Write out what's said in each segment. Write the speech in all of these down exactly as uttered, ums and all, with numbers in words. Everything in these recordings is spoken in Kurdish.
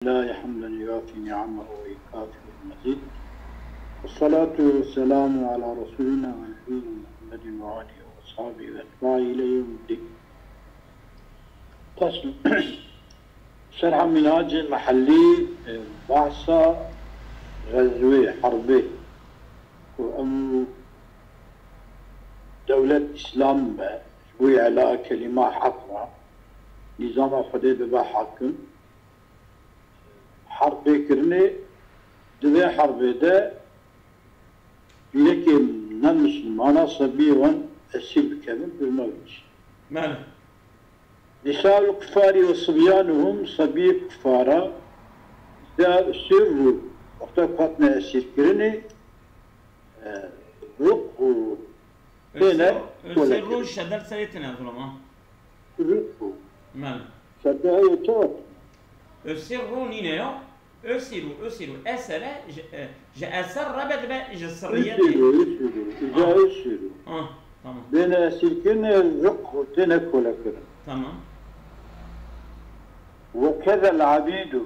لله حمدا يوافي نعمه ويكافئ المزيد. والصلاة والسلام على رسولنا ونبينا محمد وآله وأصحابه وأتباعه إلى يوم الدين. فصل. Şerha Minhacê Mehellî, e, behsa xezwê, herbê ku em dewlet Îslam be, ji bo îla kelîma heq re, nîzama Xwedê bibe hakim. Herbê kirinê, di vê herbê de yekê ne misilmana sebiyê wan esîr bikevin, bi me biçin. Belê. Nîsaul kuffarî we sibyanuhum, sebiyê kuffara, îza usirru, wexta ku hatine esîrkirinê, e, rukhu têne kolekirî. Usirru şedel serê têne, zulama. Rukhu. Belê. Şedde heye çawa? Usirru nîne ya. Usirru, usirru. Esere, ji, e, ji eser re be dibe ji sirriyetê. Usirru, usirru. Îza usirru. Ah, tamam. Bêne esîrkirinê, rukhu têne kolekirin. Tamam. Ve kezel abîdu.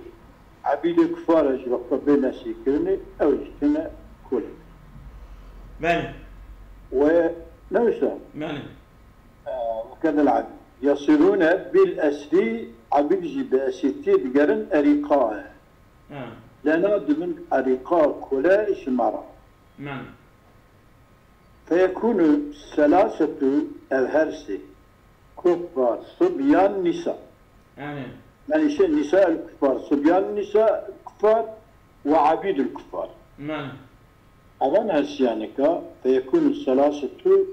Ebîdê kufar e, ji wexta bê nesîkirinê, ew jî têne kolek. Belê. We ne wisa? Belê. E, we kedel ebîd. Yasirûne bil esrî, ebîd jî bi esîrtiyê digerin erîqa e. Ha. Lena dibin erîqa kole ji me re. Belê. Feyekûnu selasetu, ev her sê. Kuffar, sibyan, nîsa. Belê. Yani şey, nîsa el kuffar, sibyan nîsa kuffar ve abîd el kuffar. Belê. Evan her siyanika, feyekûnu selasetu,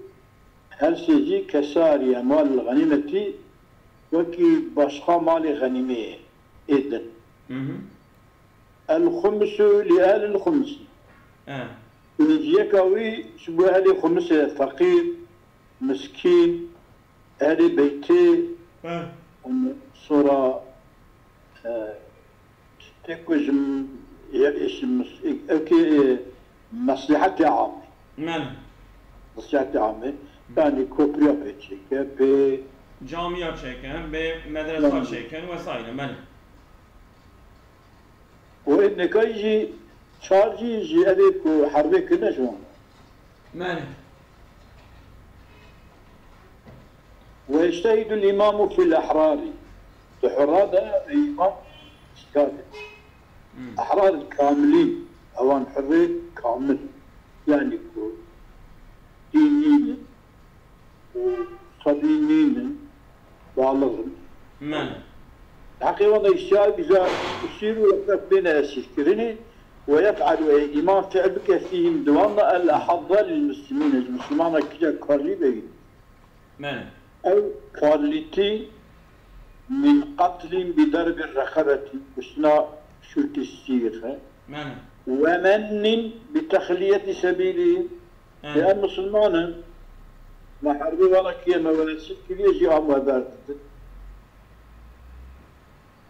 her sê jî kesarî emwal el ganîmetî, wekî başqa malê ganîmeyê ê din. Hı hı. El xumusu li ehlil xumusi. E. Pênciyeka wî ji bo ehlê xumusê, feqîr, miskîn, ehlê beytê, e, ondan sonra, e, tê ku ji m-, ye-, ji mus-, e, ew kê, e, meslihetê amê. Belê. Meslihetê amê. Yani kopriya pê çêke, pê camiya çêke, pê medresa çêke, vesaire. Belê. Û ê neka jî çar jî ji evê ku herbê kirine ji wan. Belê. Ve yectehidul îmamu fil ehrarî. Di hurra de îmam îctihad e. Hmm. Ehrar kamilîn, ewan hurrê kamil. Yani ku dîn nînin, û sebî nînin, balix in. Belê. Heqê wan de îşya, îza usîrû, wexta bêne esîrkirinê, we yef'alu, ey îmam fi'l bike, fîhim, di wan de, el ehadda lil muslimîne, ji misilmana kîja karlî be wî. Belê. Ew karlîtî min qetlîn bi derbi reqebetî, kuştina şûrkî sîr e. Belê. Ve mennin bi texliyetî sebîlî. Belê. Em misilman in, me herbê wana kiriye, me wenesit kiriye jî, am we berdidin.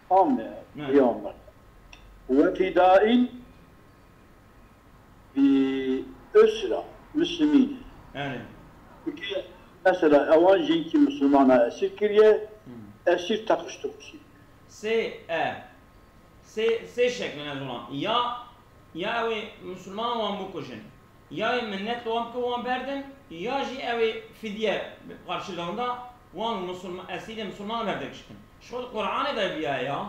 Am e, belê, peyamber. Ve fidain bi usra muslimîn. Belê. Çünkü mesela ewan jinkî misilmana esîr kiriye, hmm, esîr teqiştixuşî. Sê e. Sê, sê şeklin ez olan. Ya, ya ew ê misilmanan wan bikujin, ya ê minnet li wan bikin, wan berdin, ya jî ew ê fidye karşılığında wan misilma-, esîrê misilmanan berdek şikin. Ji xwe di Qur'anê de viya ya.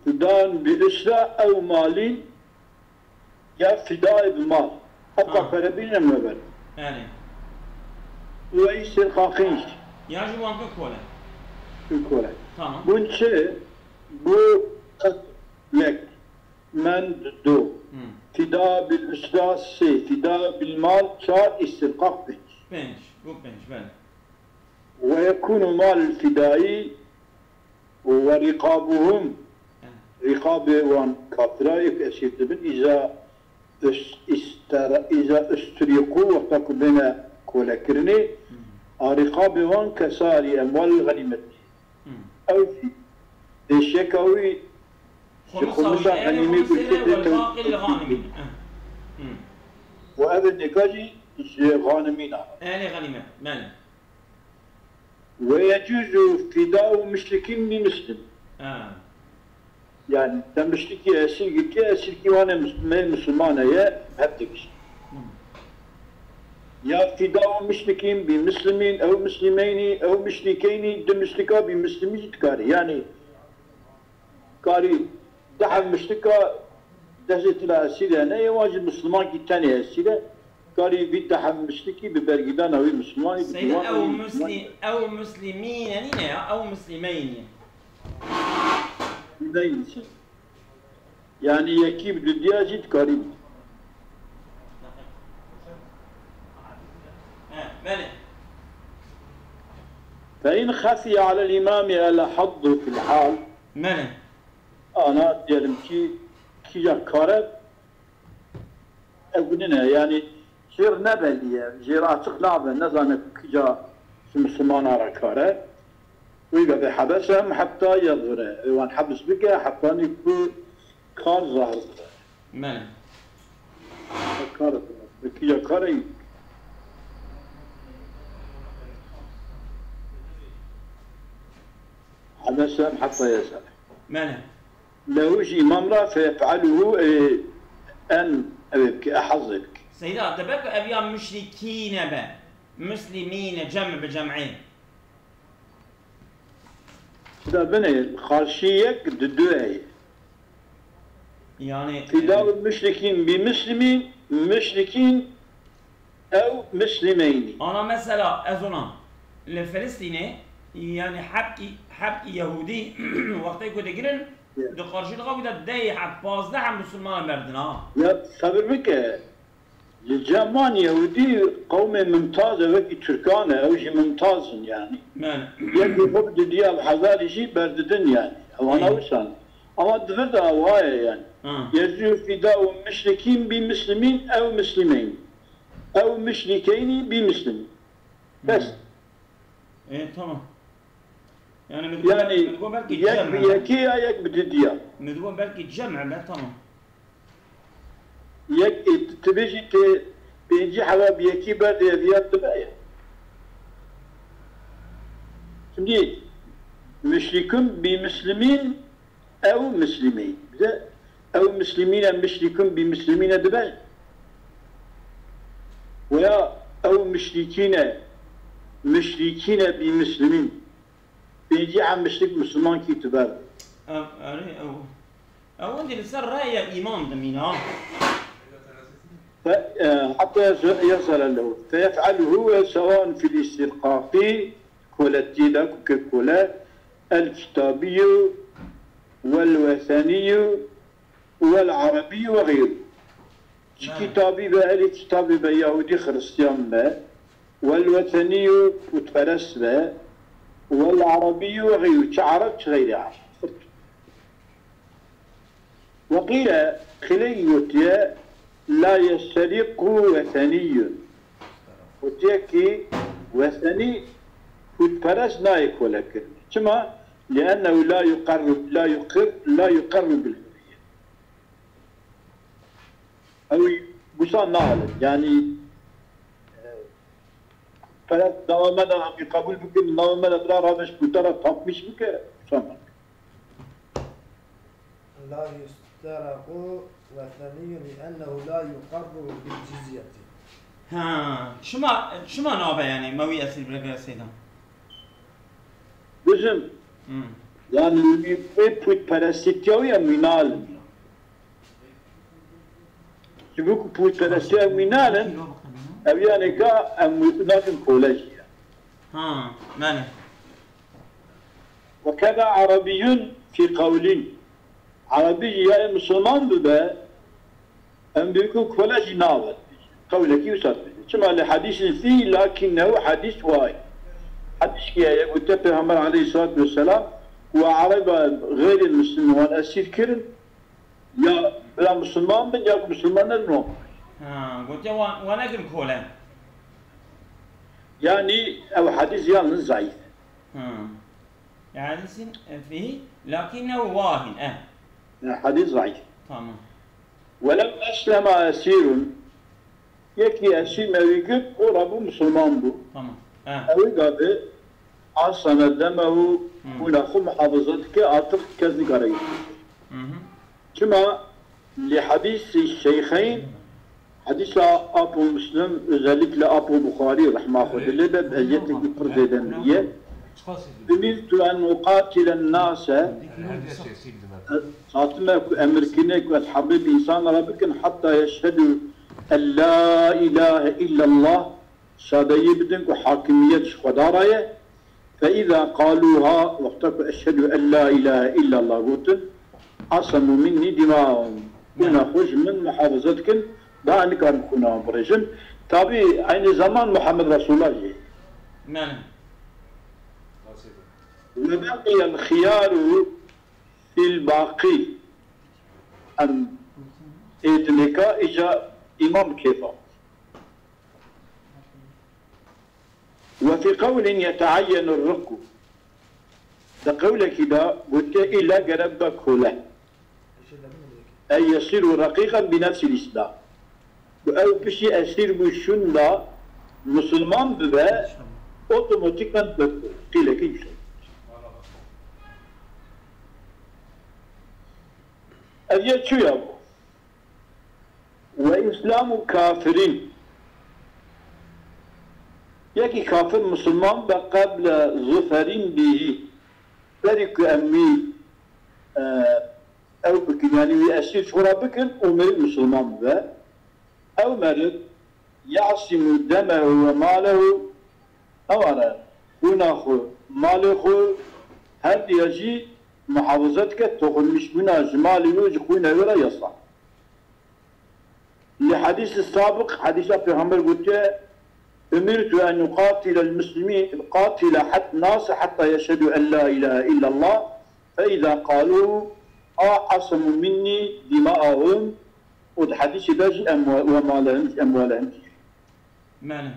Fidan bi usra ew malîn, ya fidayê bi mal. Heta, ha, pere bîne me ber. Yani. Û ey sirqaqîn jî. Ya jî wan kir kole. Kir kole. Tamam. Bûn çi? Bû qet yek. Mend du. Hmm. Fida bil usra sê. Fida bil mal çar. Îstirqaq pênc. Pênc. Bû pênc, belê. Ve yekûnu mal fidayî û ve rîqabuhum, rîqabê wan kafira yek esîr dibin, îza us-, îstera-, îza usturîqû, wexta ku bêne kolekirinê, a rîqabê wan kesarî emwal ganîmetî. Ew jî pêşeka wî ji xumisa ganîmê ku çêtir. Û ev ê nêka jî ji ganimîna. Ehlê ganîmet, belê. Ve yecuzu fidau müşrikîn bi muslim. Ha. Yani te müşrikî esir girtiye, esirkî wan ê mis-, me musulmane ye, hep dikiş. Ya fidau müşrikîn bi muslimîn, ew muslimeynî, ew müşrikeynî, du müşrika bi muslimî jî dikarî. Yani karî deh müşrika destê tila esîr e, ne yê wan jî muslimankî tenê esîr e. Karî vî deh müşrikî bi bergîdana wî muslimanî, bi Seyda, dîwana ew wî muslim, muslimanî. Ew muslimîne nîne ya, ew muslimeynî. Neyse. Yani yekî bi didiya jî dikarî bî. He, belê. Fe in xefiye alel îmamî el haddu fil hal. Belê. Ana diyelim ki kîja kare ev nine, yani jêr nebelî ye, jêr açık nabe, nezane kîja ji Müslümana re kare. Wî be hebesem hetta yezhire. Ê wan hebs bike, hetanî ku kar zahir bibe. Belê. Kar bi kîja kare hebesem hetta yezhire. Belê. Lehu ji îmam re feyef'aluhu, e, en, ew ê bike, ehaz ê bike. Seyda, dibe ku ev ya müşrikîne be, muslimîne, cem bi cem'ê. Seyda, binê, xarşî yek di du heye. Yani, Fidau e, müşrikîn bi muslimîn, müşrikîn ew muslimeynî. Ana mesela, ez ona, li Filistînê, yani hebkî, hebkî Yehûdî, wextê ku digirin, Ya. di qarşî xwe de deh heb, pazdeh heb musulman merdin ha. Ya, sebir bike. Li cem wan Yehûdî qewmê mimtaz e, wekî Tirkan e, ew jî mimtaz in yani. Yani. Yekî xwe bi didiya bi hezarî jî berdidin yani. Ewana Aynen. wisa ne. Ama di vir de ew ha ye yani. Ha. Yecû fîdau müşrikîn bi muslimîn ew muslimeyn. Ew müşrikeynî bi muslimîn. Bes. Hmm. E, tamam. Yani, min digo Yani, belki, min digo belki yek cem bi e. yekî ya yek bi didiya. Min digo belki cem e, tamam. Yek, e, tu, tu bêjî tê pêncî heva bi yekî berdê ev ya dibe ya. Şimdi müşrikun bi muslimin ew muslimin. Bize ew muslimine müşrikun bi muslimine dibe. Veya ew müşrikine, müşrikine bi muslimin. Pêncî em müşrik musulman kî tu ber. Ev, erê, ew. Ew wendî li ser raya îmam dimîne, ha. Fe, e, hatta yez-, yezhara lehu. Feyef'aluhu ve sewan fil istirqaqî, koletiyê de ku kir kole, el kitabiyyu vel weseniyyu vel arabiyyu ve xeyru. Çi Belê. kitabî be, elî kitabî be, Yahûdî, Xiristiyan be, wel wetenî û pûtperest be, wel arabî û xeyrî, çi Ereb, çi xeyrî Ereb. Ve qîle, qîleyî gotiye, la yesteriqu wetenîyun. Gotiye ki wetenî, pûtperest nayê kolekirin. Çima? Liennehu la yuqerru, la yuqir, la yuqerru bil hurriye. Ew wisa nahêlin. Yanî, e, pere nava me de em qebûl bikin, nava me de bira rabe ji kûta re tapmîş bike, wisa nake. La yusteraku weteniyun li ennehu la yuqarru bil cizyeti. Ha, çima, çima nabe yani me wî esîr bire seydan? Bizim, Hmm. yani, wî pûtperestîtiya wî em wî nalin. Ji bo ku pûtperestiya em wî nalin, ev yanê ka em wî nakin kole jî. Ha, belê. Ve keda Erebiyun fî qewlin. Erebî jî ya yê misilman bibe, em bêkû kole jî nabin. Qewlekî wisa dibêje. Çima li hedîsê fî, lakinnehu hedîs wayî. Hedîs kî ye? Gote Pêxember aleyhissalatu vesselam, we Ereba xeyrê misilman esîr kirin, ya bila misilman bin, ya ku misilman nebin wan. Ha, gote wan, wan negirin kole. Yanî ew hedîs yalnız zayıf. Ha. Li hedîsîn fîhî, lakinnehu wahin, eh. Ya, hedîs zayıf. Tamam. Welev eslema esîrun, yekî esîr me wî girt, ora bû, misilman bû. Tamam. Eh. Ew ê gabe, asana demehu, Hmm. xwîna xwe muhafaza dike, artık kes nikare yî. Hı hı. Çima li hadîsî şeyxeyn, hadîsa Apo Muslim, özellikle Apo Buxarî, rehma Xwedê lê be, bi eziyetekî pir zêde miriye. Umirtu en uqatile nase, hatime ku emir kirine ku ez herbê bi însan re bikin, heta yeşhedû en la ilahe illallah, şadeyî bidin ku hakimiyet ji Xweda re ye. Fe îza qalûha, wexta ku eşhedû en la ilahe illallah gotin, asemû minnî dima'ahum. Xwîna xwe ji min muhafaza dikin, daha nikarin xwîna wan birêjin. Tabî eynî zeman Muhammed Resulullah jî. Mene. Ve baqiyel xiyaru fil baqî. Em ê di nêka îca îmam kêfa. Ve fî qewlin yeteeyyenu rikku. Di qewlekî de gotiye îlla gere bibe kole. Ey yesîru reqîqen bi nefsil îslam. Ku ew piştî esîr bû şûnda misilman bibe, otomatîkman dibe kole. Qîlekî wisa. Ev yek çûya bû. Ve îslamu kafirîn. Yekî kafir misilman be qeble zuferîn bihî. Berî ku em wî, e, ew bikin, yanî wî esîr ji xwe re bikin û meriv misilman bibe. Ew meriv ya'simu demehu ve malehu, ew re xwîna xwe, malê xwe, her diya jî muhafaza dike, toxinmişbûna ji malê wî û ji xwîna wî re yasa. Li hadîsî sabiq, hadîsa Pêxember gotiye, "Umirtu en uqatile el-muslimîn, qatile hat-, nase hatta yeşhedû en la ilahe illallah, fe îza qalû, a asemû minnî dima'ahum." Û di hadîsê de jî em we, we malehim, em malehim jî. Mene.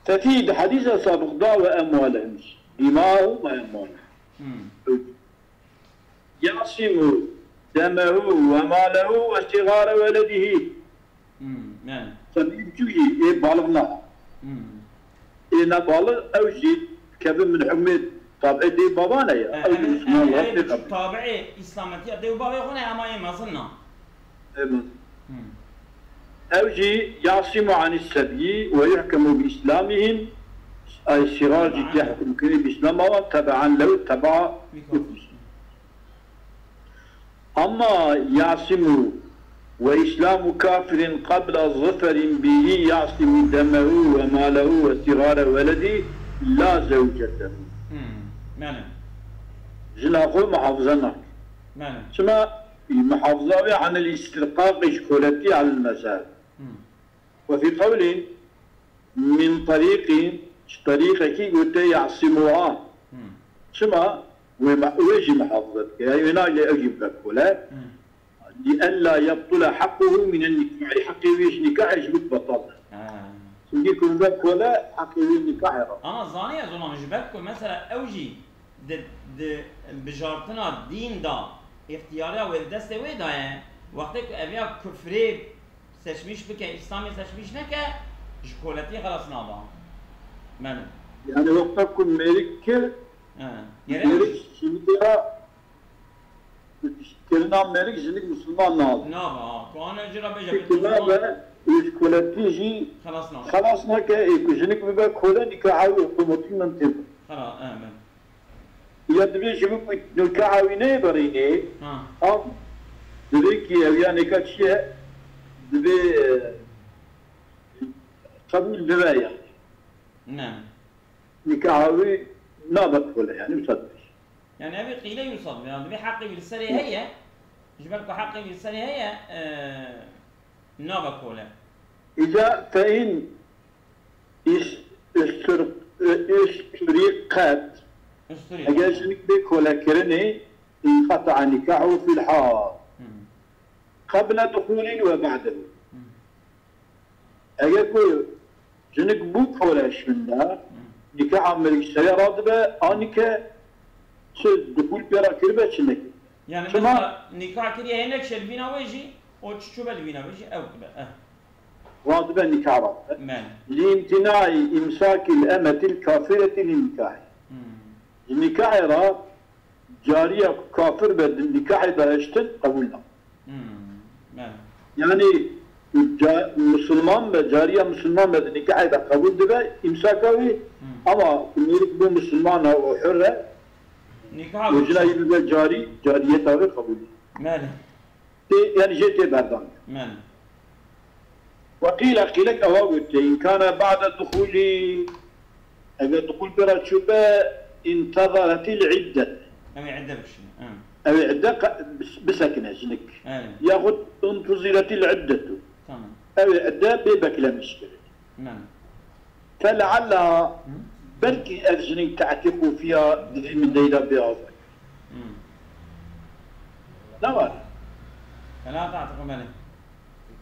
Fefî di hadîsa sabiq da ve emwalehim. Dîmahum ve emwalehim. Hmm. Yasimu demehu ve malehu ve sigare weledihî. Hmm, yani. Tabii ki ê balig na. Hmm. Ê ne balig ew jî kevin min hukmê tabi'ê dê baba ne ya. E, Ew jî evet, Müslüman evet, olarak evet, ne tabi'ê İslamiyet'e dê baba yok ne ama yemezin na. Emin. Hmm. Ew jî yasimu anis sebyi ve yuhkemu bi islamihim, ay sigar jî tê hukm kirin bi Îslam wan, tebe'an lew teba. Ama yasimu ve islamu kafirin qabla zaferin bihi yasimu demehu ve malehu ve sigare weledi la zewcete. Hmm. Yani. Jina xwe muhafaza nake. Yani. Çima muhafaza ve anil istirqaqi ji koletî alel mezheb. Hmm. Ve fî qewlin min terîqî, ji terîqekî gote ya'simuha. Hmm. Çima? Wê me-, wê jî muhafaza dike. Yani wê nayle ew jî bibe kole. Hmm. Li ella yebtule haqquhu minen nikahî. Heqê wê ji nikahê ji min betal be. Ha. Çimkî ku bibe kole, heqê wê nikahê re. Ama zanî ez ona ji ber ku mesela ew jî di, di bijartina dîn de îxtiyariya wê li destê wê de ye. Wextê ku ev ya kufrê seçmiş bike, Îslamê seçmiş neke, ji koletî xelas naba. Meno. Yani wexta ku mêrik kir, He. Gerek mêrik jinikê re, kirina mêrik jinik misilman nabe. Nabe, ha. Ku ana jî re bêje Peki bê nabe, û ji koletî jî xelas nabe. Xelas nake, ê ku jinik bibe kole, nîkaha wî otomatîkman tê. Xelas, he, meno. Ya divê ji bo ku nikaha wî neyê berînê, Ha. Ev divê ki ev ya nika çi ye? Divê, e, qebûl bibe yani. Ne. Nikaha wî nabe kole yani, wisa divê. Yani ev qîle wisa divê, yani divê heqê wî li serê heye, ji ber ku heqê wî li serê heye, e, nabe kole. Îca fein Üst-, üstür-, üstüriqet. Üstüriqet. Eger jinik bê kolekirinê, inqata'a nikahu fil hal. Hı. Qabla duhulin ve ba'dehu. Hı. Eger ku jinik bû kole şûnda, Hı. nikaha mirî serê radibe, anike çi duhul pê re kiribe, çi nekiribe. Yani Çima? Mesela nikah kiriye hinek şel vîna wê jî, o çi çûbe li vîna wê jî, ew dibe. Eh. Radibe nîkah radibe. Men. Li imtinai imsakil emetil kafireti li nîkahî. Ji nîkahê re cariya ku kafir be di nîkahê de hiştin qebûl nabe. Hmm, bele. Yanî ca-, misilman be, cariya misilman be di nîkahê de qebûl dibe, îmsaka wî, Hmm. ama ku mêrik bû misilman e û hur e, Nîkaha û wî jina çi? yî bibe carî, cariyeta wê qebûl e. Bele. Tê, yanî jê tê berdan. Bele. Weqîle, qîlek ewa gotiye, in kana ba'de duxulî, eger duxul pê re çûbe, intezaretil iddet. Ew ê idde bikişîne. Ha. Ew ê idde qe-, bis-, bisekine jinik. Evet. Yaxud intuziretil iddetu. Tamam. Ew ê idde bê beklemiş kirin. Tamam. Felealla, Hı? belkî ev jinik te'tîqû fiha di vî min deyda bê azad. Hı. Ne var? Fela te'tîqû, bele.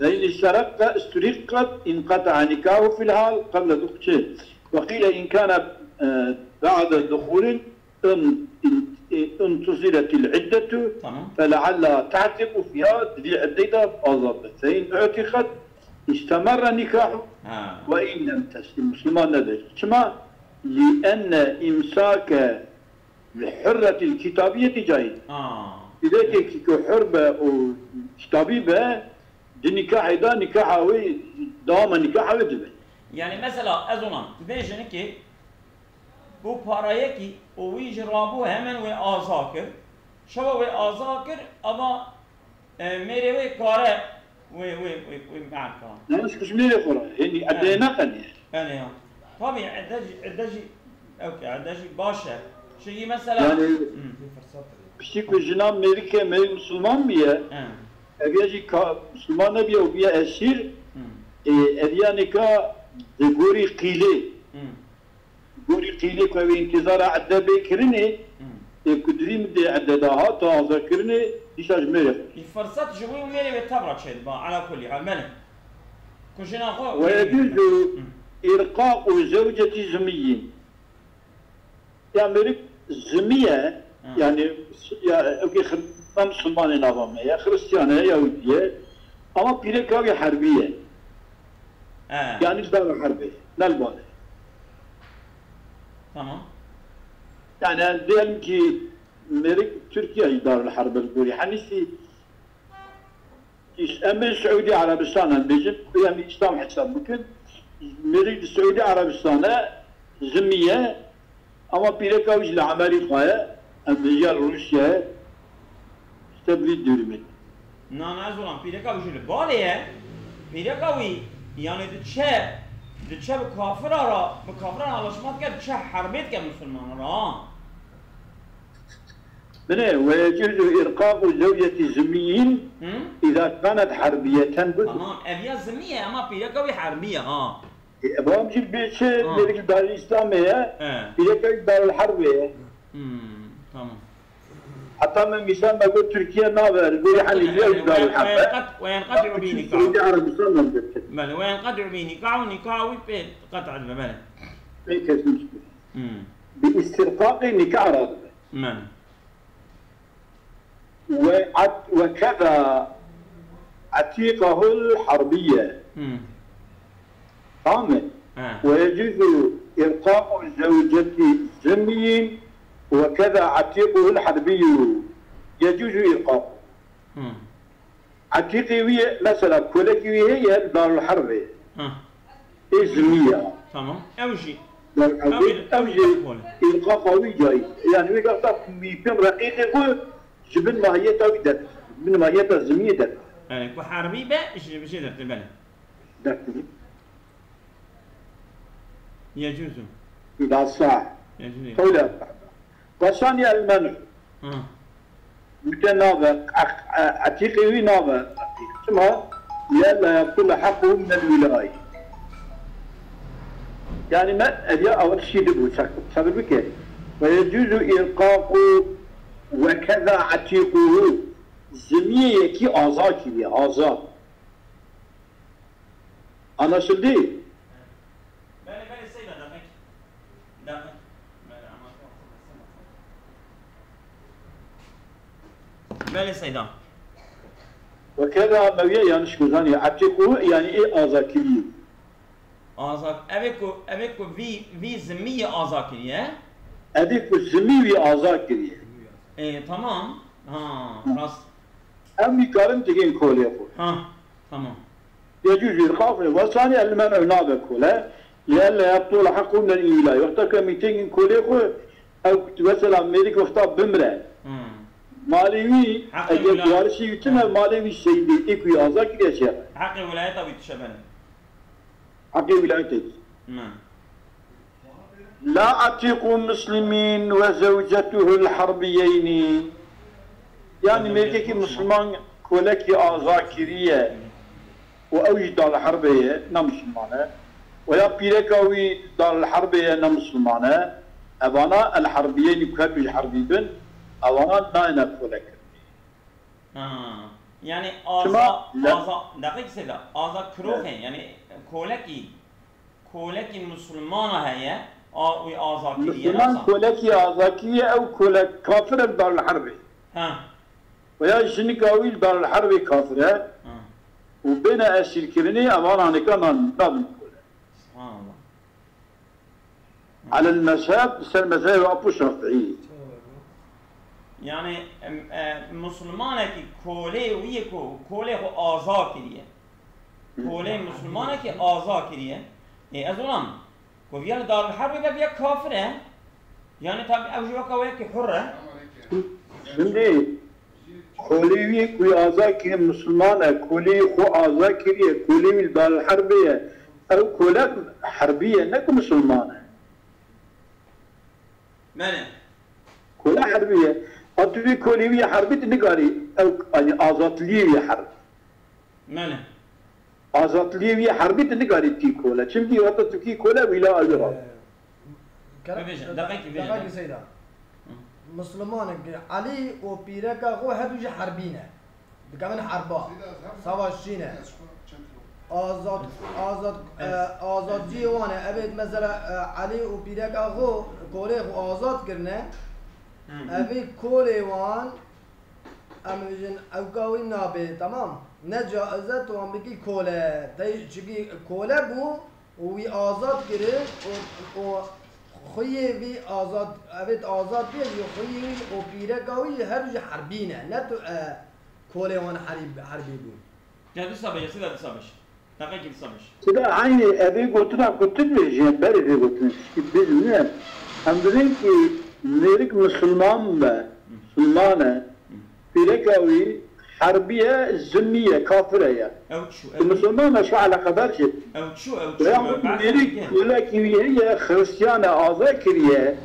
Ve in isteraqqa, isturiqqat, inqata'a nikahu fil hal, qabla duxul. Weqîle in kana, e, ba'de duxulin, in, in, in, intuziretil iddetu, Tamam. felealla te'tîqû fiha, di vî iddeyda azad be. Fe in u'tiqat, istemerre nikahu, Ha. ve in lem teslim, Müslüman nedir. Çima? Li enne imsake li hurretil kitabiyeti caiz. Ha. Dilekekî ku hur be û kitabî be, di nîkahê de nîkaha wê, dewama nîkaha wê dibe. Yani mesela ez ona, tu bêjin ki bu parayekî û wî ji rabû hemen wê aza kir. Şewa wê aza kir, ama, e, mêrê wê kare wê, wê, wê, wê me'ka. Yanlış kişmêrê xwe re. Yanî Evet. edeyê neqeniye. Yani ya. Tabii, edde jî, edde jî, okey, edde jî baş e. Çünkü mesela Yani Hmm. Piştî ku jina mêrike mêrik misilman bûye, He. eviya jî ka-, misilman nebiye û biye esîr, Hmm. e, eviya nika di gorî qîlê. Hmm. Gorî qîlê ku ew ê întîzara edde bê kirinê, Hmm. ê ku di vî min dê edde de hat, ta azakirinê, dîsa ji mêrê xwe. Î firsat ji wî û mêrê wê tev re çêdiba, ala kulî hal, belê. Ku jina xwe Ve yecûzu Hmm. îrqaqu zewcetî zimiyyin. Ya mêrik zimî ye, Hmm. yanî ya, ew kê xir-, ne misilmanê nava me ye, xiristiyane ye, yahûdî ye. Ama pîreka wî herbî ye. He. Yanî ji dara herbê, ne li ba de. Tamam. Yani diyelim ki mêrik Tirkiye jî darul herb e li gorî henîsî, îş-, em ê Siûdî Erebistan em bêjin, ku em Îslam hesab bikin. Mêrik di Siûdî Erebistan e, zimî ye, ama pîreka wî jî li Emerîka ye, em bêjin ya li Rûsya ye. Îşte bi vî durumê. Na, na, ez olan pîreka wî jî li balê ye. Pîreka wî, yani diçe, diçe bi kafira ra, bi kafira ra anlaşma dike, diçe herbê dike misilmana ra, ha. Binê, ve yecuzu irqaqu zewceti zimiyyin Hı? iza kanet herbiyeten. Tamam, ev ya zimî ye, ama pîreka wî herbî ye, ha. E, babam jî bê çi, Ha. mêrik Darul Îslamê ye, He. pîreka wî Darul Herbê ye. Hmm, tamam. Heta min mîsal me got Tirkiye nabe, li gorî henî Belê, belê, Darul we, we Herb e. yenqet-, we yenqet'u bî nîkah. Siûdî Erebistan nabe. Belê, we yenqet'u bî nîkah û nîkah wî pê qet' dibe, belê. Pê kesmiş. Hmm. Bi îstîrqaqê nîkah radibe. Belê. Ve at-, ve keza etîqahul harbiye. Hmm. Tamam mı? He. Ve yecuzu irqaqu zewceti zimmiyin ve keza etîquhul harbiyyu. Yecuzu irqaqu. Hmm. Etîqê wî ye, mesela kolekî wî heye, Darul Herbê. Hı. Ê zimî ya. Tamam. Ew jî. Darul Herbê, Ew jî, ew ew jî jî kole. Îlqaqa wî cayîz. Yani wî wexta mîpin reqîqê xwe ji bin mahiyeta wî derdikir. Bin mahiyeta zimiyê derdikir. Yani ku herbî be, ji, ji dertir, belê. Derdikir. Yecuzu. Gasa. Yecuzu. Qewle. Qasaniye el men'u. Hı. Wî te nabe, e-, e-, etîqê wî nabe. Çima? Lîella yebtula heqquhu minel wîlayî. Yani me, ev ya ew tiştî dibû, se-, sebir bike. Ve yecuzu îlqaqu ve keza etîquhu. Zimiyê yekî aza kiriye, aza. Anlaşıldı? Belê, belê, Seyda, demek. Demek. Belê, ama Belê, Seyda. Ve keza mewiye yanlış guzaniye. Etiku yani ê azakirî. Azak, evê ku, evê ku vî, vî zimî yê azakirî ye. Evî ku zimî wî aza kiriye. E, tamam. Ha, rast. Em wî karin digên kolê xwe. Ha, tamam. Yecûz wî qafê wesanî el men ew nabe kole. Li elle yebtula heqû men îlay. Wexta ku em wî têgin kolê xwe, ew mesela mêrik wexta bimre. Hmm. Malê wî Heqê eger wila- warişî wî tune malê wî seyîdê ê ku wî aza kiriye çêxe. Heqê wilayeta wî dişe bene. Heqê wilayetê. Hmm. La etiqu muslimîn ve zewcetuhul harbiyeynî. Yani mêrkekî misliman kolekî aza kiriye û ew jî dal herbê ye, ne misliman e. Weya pîreka wî dal herbê ye, ne misliman e. Evana el harbiyeynî ku her du ji herbî bin, evana nayne kolekirinê. Ha. Yani aza, Çima? aza, deqek seyda, aza kiroxê, yani kolekî, kolekî musulmana heye, a, wî aza kiriye, Misliman nasıl? Kolekî aza kiriye, ew kolek kafir e li Darul Herbê. Ha, Veya jinika wî li Darul Herbê kafir e ha. û bêne esîrkirinê, evan anêka nan, nabin kolek. Subhanallah. Alel mezheb, ser mezhebê Apo Şafîî. Yani em, e, musulmanekî kolê wî yê ku kolê xwe aza kiriye. Kolê musulmanekî aza kiriye. E, ez olam, ku viya li Darul Herbê be viya kafir e. Yani tabi ew jî weka wê yekî hur e. Şimdi kolê wî ku aza kiriye musulman e, kolê xwe aza kiriye, kolê wî li Darul Herbê ye. Ew kolek herbî ye, ne ku musulman e. Bele. Kolek herbî ye. A tu vî kolê wî herbî tu nikarî ew, yani azatliyê wî herbî. Bele. Azatliyê wî herbî tu nikarî tî kole. Çimkî wexta tu kî kole wîla ew ra. Bibêje, deqekî bêje, Deqekî de. Seyda. Mislimanek Elî û pîreka xwe her du jî herbî ne. Dikevin herba. Savaşçî ne. Azad, azad, e, azadciyê wan e. Evê mesela, e, Elî û pîreka xwe kolê xwe azad kirine. Evê kolê wan, em bêjin ewka wî nabê, temam. Ne caiz e tu wan bikî kole. Tey, çikî kole bû û wî azad kirin û, û xweyê wî azad, evê tu azad bûye jî xweyê wî û pîreka wî her du jî herbî ne. Ne tu, e, kolê wan herî, herbî bûn. Ya disa bêje, seyda disa bêje. Deqekî disa bêje. Sida eynî evê gotina ku tu dibêjî, berê vê gotinê tişkî dibêjim ne. Em dibên ku mêrik misilman be, misilman e, pîreka wî herbî ye, zimmî ye, kafir e ya. Ew çû, Tu misilman be, şu eleqedar jî. Ew çû, ew çû. Veya mêrik kolekî wî heye, xiristiyan e, aza kiriye.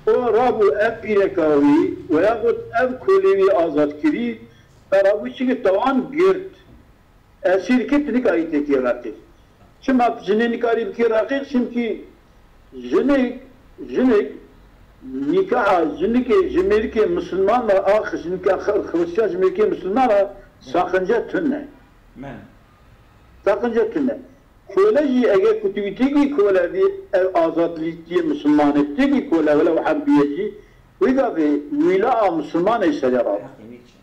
O rabû ev pîreka wî, veya got ev kolê wî azad kirî, te rabû çi ki tawan girt. Esîr kir, tu nikarî têkî reqî. Çima tu jinê nikarî bikî reqî? Çimkî jinik, jinik nîkaha jinikê ji mêrikê misilman re, ax ji nika xir-, xiristiyan ji mêrikê misilman re saqince tune. Men. Saqince tune. Kole jî eger ku tu wî têkî kole vî ev azadlîtiyê misilmanê têkî kole wele û herbîye jî wî gavê wîla a misilmanê serê ra.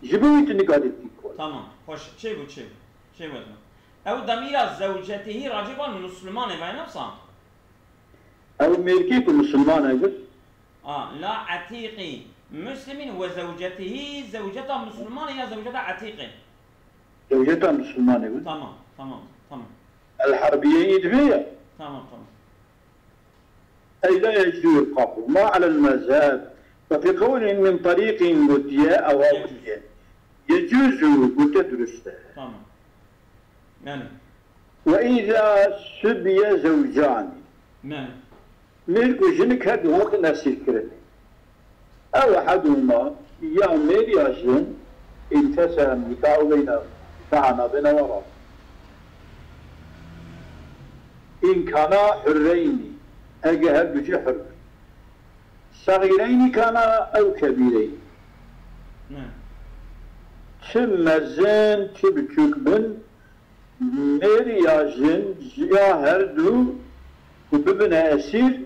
Ji bo wî tu nikarî bikî kole. Tamam. Hoş. Çê bû, çê bû. Çê bû. Ew demîra zewcetihî racî van misilmanê vay nefsa. Ew mêrkê ku misilman e gir. A, la etiqî muslimin ve zewcetihî, zewceta misilmanê ya zewceta etiqê. Zewceta misilmanê gir. Tamam, tamam, tamam. El herbiyeyî divê ya. Tamam, tamam. Ey la yecûz qaqû. Ma alel mezheb. Ve fi qewlin min tariqin gotiye, ewa gotiye. Yecûzû gote durust e. Tamam. Yani. Ve îza subiye zewcani. Men. Mêrk û jinik her du hatin esîrkirin. Ew hedûma ya mêr ya jin întesehem nîkah û beyne nîkaha nabêne wan ra. Înkana hurreynî, ege her du jî hur bin. Sexîreynî kana ew kebîreynî. Men. Çi mezin, çi biçûk bin, mêr ya jin, ya her du ku bibine esîr,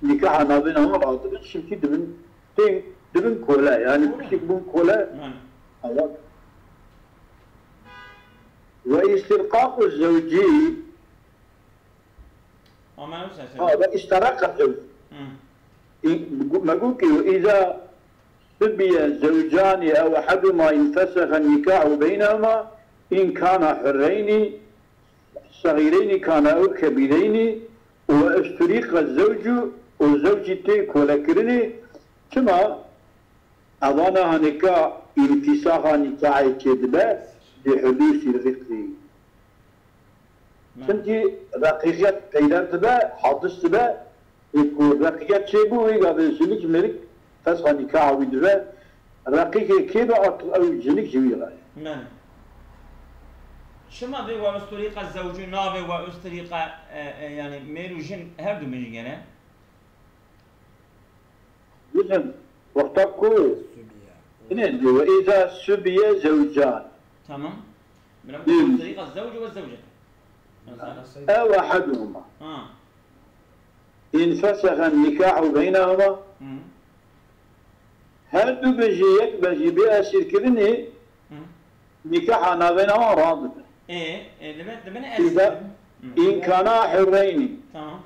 nîkaha navbêna wan radibin, çimkî dibin, tên, dibin kole, yani piçek bûn kole. Men. Ewa. Ve îstîrqaqu zewcî, Ama ne sen ha, ve îsteraqa zewcî. Hı. Me got ki, "Îza subiye zewcanî ew ehedûma înfesexe nîkahu beynehuma, în kana hurreynî, sexîreynî kana ew kebîreynî, û we usturîqe zewcu û zewcî tê kolekirinê, çima evana hanîka înfîsaxa nîkahê çêdibe, lî hudûsî riqî?" Çimkî reqîqiyet peyder dibe, hadis dibe, ê ku reqîqiyet çêbû, wê gavê jinik mêrik fesxa nîkaha wî dibe, reqîqê kê be, artık ew jinik ji wî re ye. Belê. Çima vê we usturîqa zewcû navê we usturîqa, e, e, yani mêr û jin her du bin jî gere? Bizim wexta ku Subiye. Yine diyor, "Ve iza subiye zevcan." Tamam. Bira Hı. bu tariqa zevcu ve zevcete. Mesela. Ev ehaduhuma. Ha. İn fesehe nikahu beynehuma. Hı. Her du bejî yek bejî bê esîrkirinê Hı. nikaha navêna wan radibe. E, e, dibin, dibin Îza esîrkirin. Hı. İn kana hurreynî. Tamam.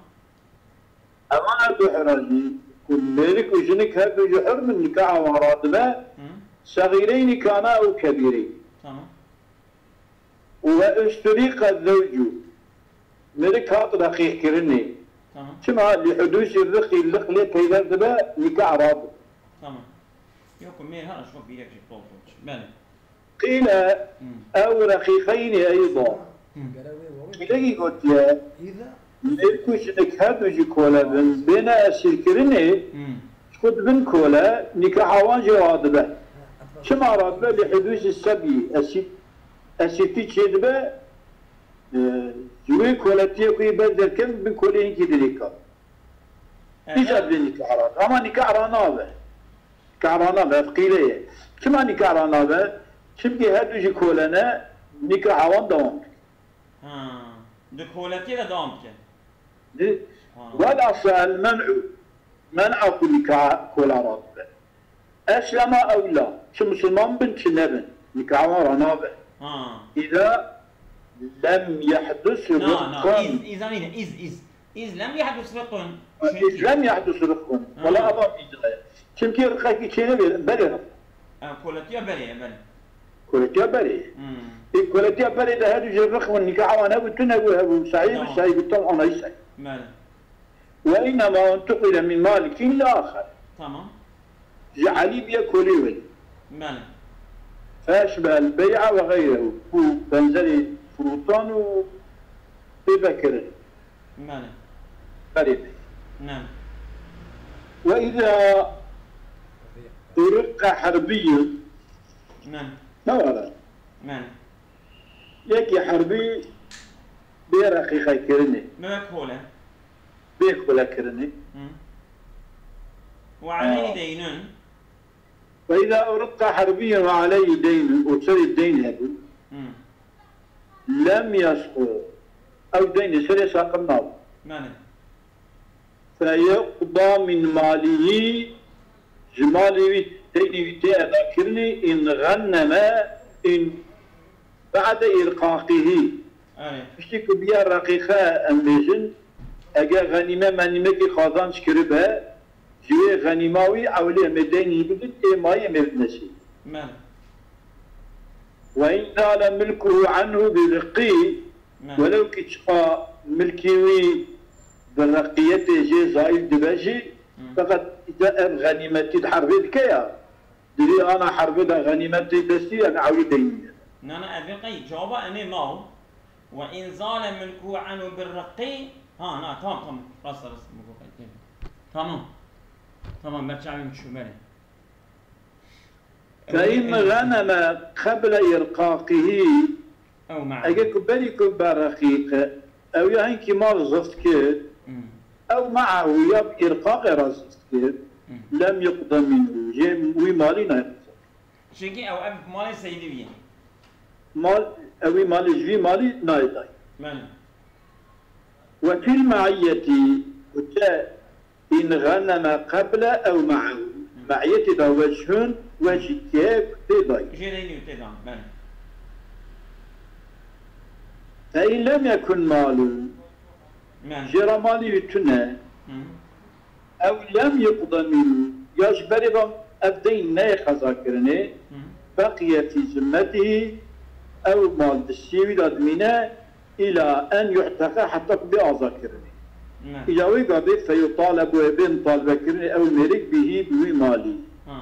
Evan her du hira jî, ku mêrik û jinik her du jî hur bin, nikaha wan radibe, Hı. sexîreynî kana ew kebîrê. Tamam. Û we usturîqa zewcû, mêrik hat reqîqkirinê. Tamam. Çima? Lî hudûsî riqî, liq lê peyder dibe, nikah radibe. Tamam. Yok, mêr her aşma bîrek jî tol tol. Belê. Qîle Hı. ew reqîqeynî eyda. Hı. Qîlekî gotiye, mêrik û jinik her du jî kole bin, bêne esîrkirinê, Hı. ji xwe dibin kole, nikaha wan jî radibe. Çima radibe? Li hudûsî sebî, esîr, esîrtî çêdibe, e, ji wê koletiyê ku yê ber derkevin, bin kolê hinkî dirêka. Evet. Îca dibê nikah radibe. Ama nikah ranabe. Nikah ranabe, ev qîle ye. Çima nikah ranabe? Çimkî her du jî kole ne, nikaha wan dewam dike. Ha, di koletiyê de dewam dike. Di, Ha. Velhasıl el men'u, men'a ku nikah kola radibe. Eslema ew la, çi misilman bin, çi nebin. Nikaha wan ranabe. Ha. Îza lem yehdus Na, na, rifqan. iz, iz, amîne, iz, iz. Iz lem yehdus rifqun. Çünkü Iz lem yehdus rifqun. Ha. Wala ev îza ye. Çimkî riqekî çênebê, berê rif. Ha, koletiya berê ye, berê. Koletiya berê. Hmm. Ê koletiya berê de her du jî rif bûn, nikaha wan hebû, tune bû, hebû, sahîb, Tamam. sahîb, tam anayî sahîb. Belê. Ve innema untuqile min malikîn li axer. Tamam. Ji Elî biye kolê wê. Belê. Feşbehel bey'a ve gayrehu. Ku benzerê firotan û pêvekirin. Belê. Berê bê. Belê. Ve îza uriqe herbiyyun. Belê. Ne were? Belê. Yekî herbî bê reqîqekirinê. Bê kole. Bê kolekirinê. Hı. Ve aleyhi Aa. deynun. Ve îza uriqe herbiyyun ve aleyhi deynun, û serê deyn hebû. Hı. Lem yesqu. Ew deynê serê saqim nabû. Belê. Feyeqda min malihî, ji malê wî, deynê wî tê edakirinê, in genneme, in ba'de irqaqihî. Erê. Piştî ku biya reqîqe, em bêjin, eger xenîme menîmekî qazanç kiribe, ji wê xenîma wî ewlê em ê deynî bidin, ê mayî em ê bidine sê. Me. Ve in zale milkuhu anhu bi riqî, Me. welew ki çiqa milkî wî bi reqiyetê jê zayîl dibe jî, Hı. feqet îca ev xenîmetî di herbê dike ya, divê ana herbê de xenîmetê destî, em ewlî deynî. Na, na, ev ê qey cewaba em ê maw. Ve in zale milkuhu anhu bi riqî. Ha, na, tamam, tamam. Rast, rast, milkuhu qey. Tamam. Tamam, berçavê min çû, belê. Fe in ghaneme qeble irqaqihî, Ew me'ahu. Eger ku berî ku be reqîqe, ew ya hinkî mal zift kir, Hmm. ew me'ahu ya bi irqaqê re zift kir, Hmm. lem yuqde minhu, jê wî malî nayê qazan. Çimkî ew ev malê seydî wî ye. Mal, ew wî malê ji vî malî nayê dayî. Belê. Ve fil me'iyyetî, û te in ghaneme qeble ew me'ehu. Hı. Me'iyetê de we ji hûn, we jî tê, tê dayî. Jê re nî tê dan, belê. Fe in lem yekun malun. Belê. Jê re malî wî tune. Hı. Ew lem yuqda minhu, ya ji berê ve ev deyn neyê qeza kirinê, Hı. Beqiye fî zimmetihî, ew mal distiyê wî de dimîne, îla en yu'teqe, heta ku bê aza kirinê. Ne. Îla wê gavê feyutalebu, ê bê mutalebe kirinê ew mêrik bihî, bi wî malî. Ha.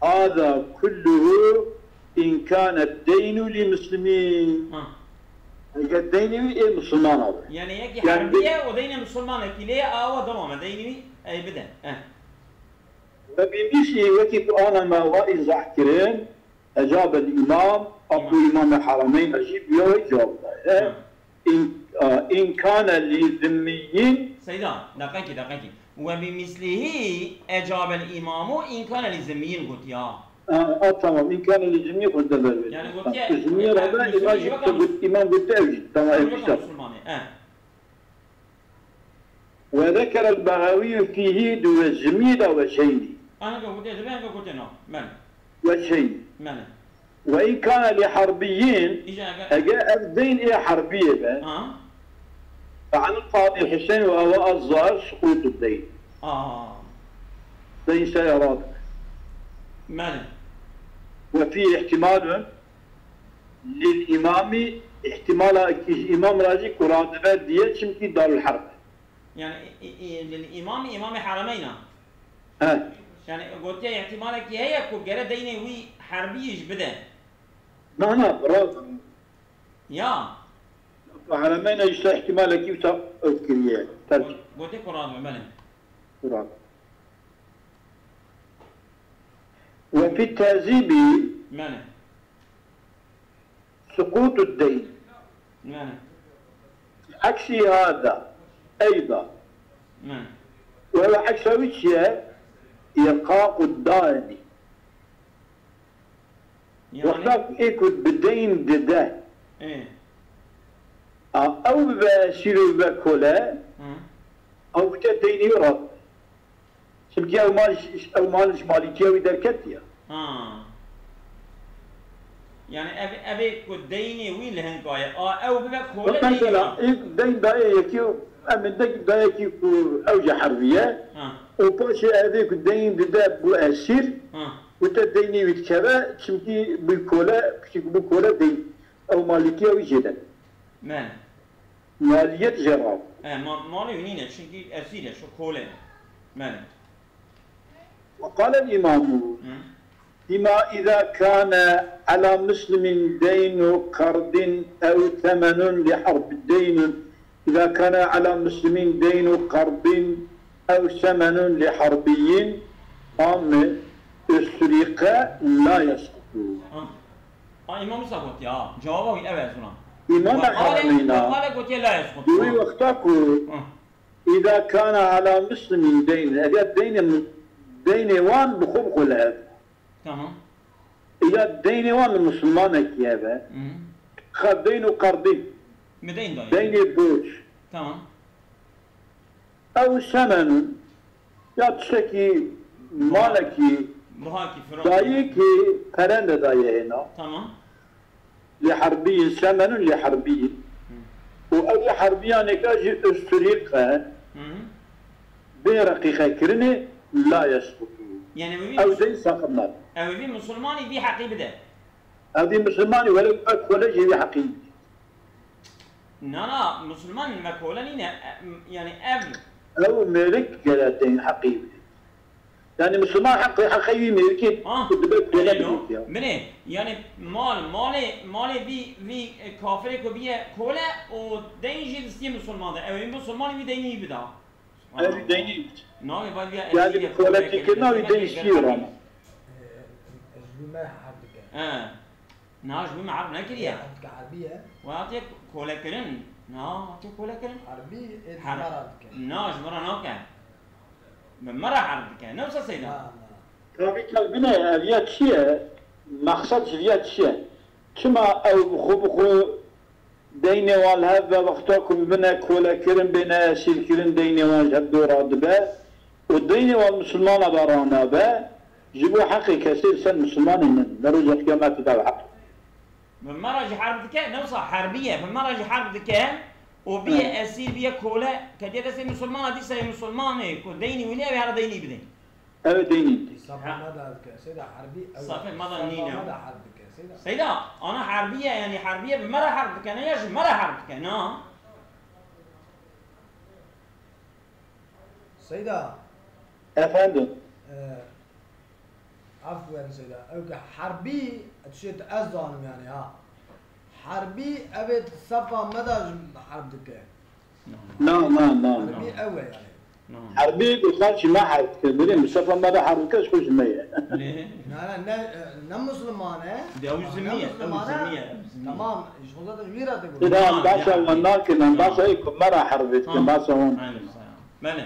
Hâzâ kulluhu in kâne deynu li muslimîn. Ha. Eger deynê wî ê misilmana be. Yani yekî Yani herbiye û deynê misilmanekî lê awa dewame deynê wî ey bide. Eh. Ve bi mislî wekî ku ana me wa îzah kirin, ecabel îmam, aku Îmam. Îmamê Harameyn jî bi wê cewab daye. Hı. In, a, in kâne li zimmiyyin. Seyda, deqekî, deqekî. Ve bi mislîhî ecabel îmamu in kâne li zimmiyyin gotiya. A, a, tamam, in kâne li zimmiyyin xwe de ver. Yani gotiye, Tamam. Zimmiyye e, rada e, îmam zimmiyye jî weka got, îmam gotiye ew jî. Tamam, ew ew weka wisa. Misilmanê, e. Ve zekerel Begawiyyû fîhî, di we zimiyê de weçeynî. Anka gotiye dibe, anka gotiye na. Belê. Weçeynî. Belê. Ve in kâne li harbiyyin, Îja eger eger ev deyn ê herbiyê be, Ha. Fe anil Qadî Huseyîn ve ewa ez zahir suqûtu deyn. Aa. Deyn seye radibe. Belê. Ve fî ihtimalun lil îmamî, ihtimala ki ji îmam ra jî ku radibe diye, çimkî Darul Herb e. Yani, i, i, i, lil îmamî, îmamê Heremeyna. He. Yani, gotiye ihtimalekî heye ku gere deynê wî herbiyî jî bide. Na, na, bira. Ya. Heremeyna işte ihtimalekî wisa ew kiriye. Terk. Got-, gotiye ku radibe, belê. Ku radibe. Ve fî tehzîbî Belê. Suqûtu deyn. Belê. Aksî hada, eyda. Belê. Ve eksa wî çi ye? Îqaqu daynî. Yani Wexta ku ê ku bi deyn dide, Ê. a, ew bibe esîr û bibe kole, Hı. ew bike deynî wî rat. Çimkî ew mal ji, ew mal ji malîtiya wî derketiye. Ha. Yani ev, ev ê ku deynê wî li hin kaye. A, ew bibe kole Wek deynê mesela, wî. Ê deyn daye yekî, em ê deyn daye yekî ku ew jî herbî ye. Ha. Û paşê ev ê ku deyn dide bû esîr, Ha. û te deynê wî dikeve, çimkî bû kole, piçî ku bû kole deyn. Ew malîtiya wî jê de. Me. Maliyet jê re. E, ma-, malê wî nîne, çimkî esîr e, şu kole. Me. وقال الإمام Hı. فيما إذا كان على مسلم دين قرض أو ثمن لحرب، دين إذا كان على مسلم دين قرض أو ثمن لحربي، tamam mı? استرق لا يسقط. Ha. Ha, Îmam Musa gotiye, ha. Cewaba wî ev e zûna. Îmam Wekale, Harameyn a. Wekale gotiye la yesqut. Di wî Ha. wexta ku Hı. إذا كان على مسلم دين، eger deynê, deynê wan bi xwe bi xwe li hev. Tamam. Ya deynê wan li misilmanekî hebe. Hı. Xa deyn û qerdî. Mi deyn dayî. Deynê borc. Tamam. Ew semenun, ya tiştekî, malekî, Buhakî, firakî. Dayê ki perende daye hêna. Tamam. Li herbiyîn, semenun li herbiyîn. Hı. Û ev li herbiyaneka jî usturîq e. Hı. Bê reqîqekirinê la yesqutu. Yani ew vî Ew mus-, deyn saqit nabe. Ew vî musulmanî vî heqî bide. Ev vî musulmanî wele ev kole jî vî heqî bide. Na, na, musulman me kole nîne. E, m-, yani ev Ew mêrik gere deyn heqî bide. Yani Müslüman heqê, heqê wî mêrikê Ah, ku dibe kole helal o. Bidît ya. Binê, yani mal, malê, malê vî, vî, e, kafirê ku biye kole û deyn jî distiyê Müslüman de. Ew ê Müslüman wî deynî bida. Ew wî deynî bid. Navê vay vîya Yani esîrê kolekî kole kirina wî deyn sî rana. Ji bo me hev dike. He. Na, ji bo me herb nekiriye. Herb dike herbî ye. We hatiye kolekirin. Na, hatiye kolekirin. Herbî ê Her-, me ra dike. Na, ji me ra nake. Bi me re erd dike, ne wisa Seyda? Na, na. Tabî ka bine, ev ya çi ye? Mexsed ji vî ya çi ye? Çima ew bi xwe bi xwe deynê wan li hev ve wexta ku bibine kolekirin, bêne esîrkirin, deynê wan ji hev dora dibe û deynê wan misilmana ve ranabe, ji bo heqê kesê li ser misilmanê min, li roja qiyametê de ew heq. Bi me re jî herb dike, ne wisa herbî ye, bi me re jî herb dike, û bîye esîr, bîye kole, ketiye destê misilmana, dîsa yê misilmanê ku deynî wî ne, ew ê here deynî bidê. Ew ê deynî bidê. Safê me de dike, Seyda, herbî ew e. Safê me de nîne. Safê me de herb dike, Seyda. Seyda, ana herbî ye, yanî herbî ye, bi me re herb dike, ne ya ji me re herb dike, na? Seyda. Efendim? E, Afû werin Seyda. Ew ke herbî, tiştê tu ez zanim yani ha. Herbî ev ê sefa me de ji herb dike. Na, na, na, na. Herbî ew e yani. Herbî bi xelkî me herb dike. Bilî, bi sefa me de herb dike, ji xwe ji me ye. Lê Na, ne, ne, ne Müslüman e. Di ew Ha, zimî ne ye, ew Müslüman e. Zimî ye, ew zimî ye. Tamam, ji xwe zaten wî re digot. Seyda, em Tamam, behsa ya. wan nakin, em behsa Tamam. yê ku me re herb dikin, Tamam. behsa wan. Aleyküm selam. Belê.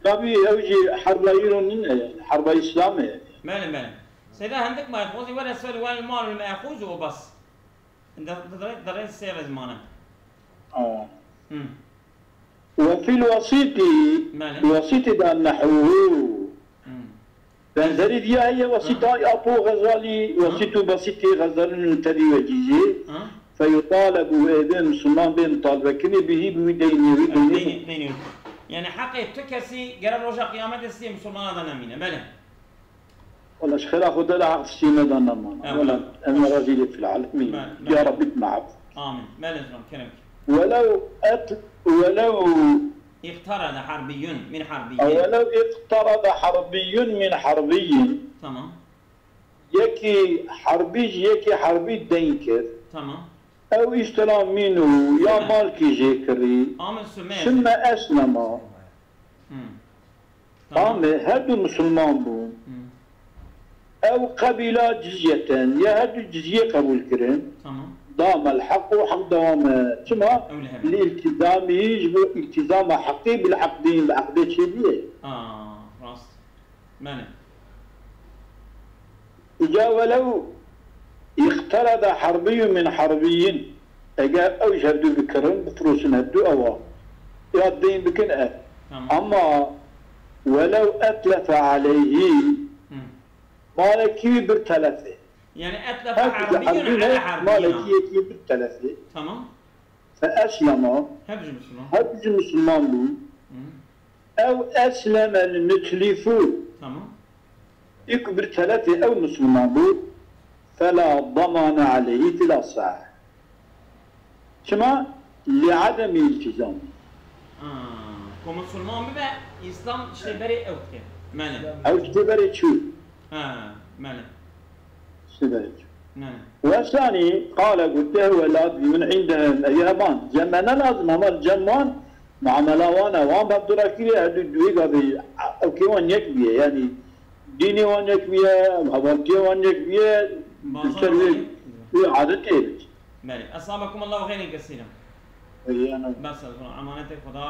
Tabî ew jî herba îro nîne, herba Îslamê ye. Belê, belê. Seyda, hindik me, xwezî were ser wel mal me'xûz û bes. Di, di, di, di rê sê rêz mane. Aa. Hı. Ve fil wasîtî, Belê. wasîtî de nehwuhu. Hı. Benzerî diya heye wasîta Hı. Apo Xezalî, Hı. wasît û basîtê Xezalî û tedî wecîzî. Hı. Feyutalebu, wê bê misilman bê mitalbe kinê bihî bi wî deynê wî Ha, deynê. deynê, deynê. Yani heqê tu kesî gere roja qiyamete sê misilmana de nemîne. Belê. Wala ji xêra Xwedê de heq tiştî nedan nemana. Evet. Wala em razî lê fil alemîn. Ben, ben. Ya Rabbi, bi me af. Amin. Belê zilam, kerem ki. Welew et, welew İqtarada harbiyyun min harbiyyun. Welew iqtarada harbiyyun min harbiyyin. Tamam. Yekî herbî ji yekî herbî deyn kir. Tamam. Ew îştira mînû ya Sümme. malkî jê kirî. Amin sümme. Sümme eslema. Hmm. Tamam. Tamam, her du misilman bûn. Hmm. Ew qebîla cizyeten, ya her du cizyê qebûl kirin. Tamam. Damel heq û heq dewam e. Çima? Ew li hemî. Li îltizamî, ji bo îltizama heqî bil eqdîn, bi eqdê çêbûye. Aa, rast. Belê. Îca welew îqterada herbiyun min herbiyyin, eger ew ji hevdu bikirin, bifiroşin hevdu ewa, ya deyn bikin ev. Tamam. Ama welew etlefe aleyhî, Hı. malekî wî bir telefê. Yani etlefe Her herbiyun herbî ala ne, herbiyyin. malekî yekî bir telefê. Tamam. Fe eslema, Hep ji Müslüman. hep jî Müslüman bûn. Hı. Ew esleme li mutlîfû. Tamam. Ê ku bir telefê ew Müslüman bû, fela damane aleyhî fil asah. Çima? Li ademî îltizam. Ha, ku Müslüman bibe, İslam işte berê ew dike. Mene. Ew işte berê çû. Ha, mene. Sibe. Ne. Wesanî, qale gote, "Huwe lazim min indehum." Ev heman, cem me ne lazim, ama cem wan, muamela wan e, wan bi hevdu re kiriye, her du duwê gavê, ew kê wan yek biye, yani, dînê wan yek biye, hevaltiye wan yek biye, Bazar ser wê, wan yek biye. wê adetê bit. Belê. Esabakum Allah ve xeyrên kesîra. Yani. Bes, emanetê Xweda.